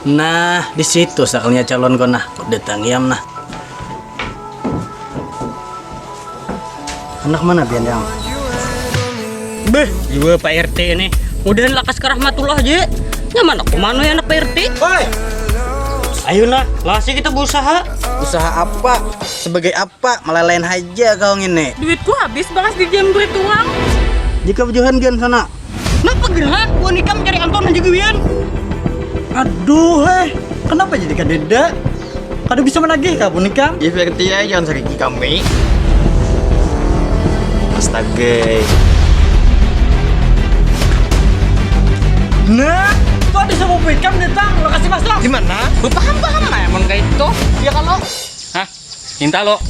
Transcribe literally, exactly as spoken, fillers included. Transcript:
Nah, di situ sakalnya calon kau nah. Kau datangi am nah. Anak mana pian yang? Beh, jua Pak R T nih. Mudahan lakas ka rahmatullah je. Nyaman aku manu ya anak Pak R T. Woi. Ayo nah, lasi kita berusaha. Usaha apa? Sebagai apa? Melalain haja kau ngini. Duitku habis bakas di game duit urang. Jika bejuhan gian sana. Napa gerah? Wan ikam cari Anton aja gawian. Aduh, heh. Kenapa jadi kadeda? Kada bisa menagih kah pun ikam? Ya, berarti ya, jangan sakiti kami. Astaga. Nah, tuh ada sepupu ikam datang, lokasi masuk. Di mana? Berpaham-paham lah emang kayak itu. Ya kalau. Hah? Minta lo.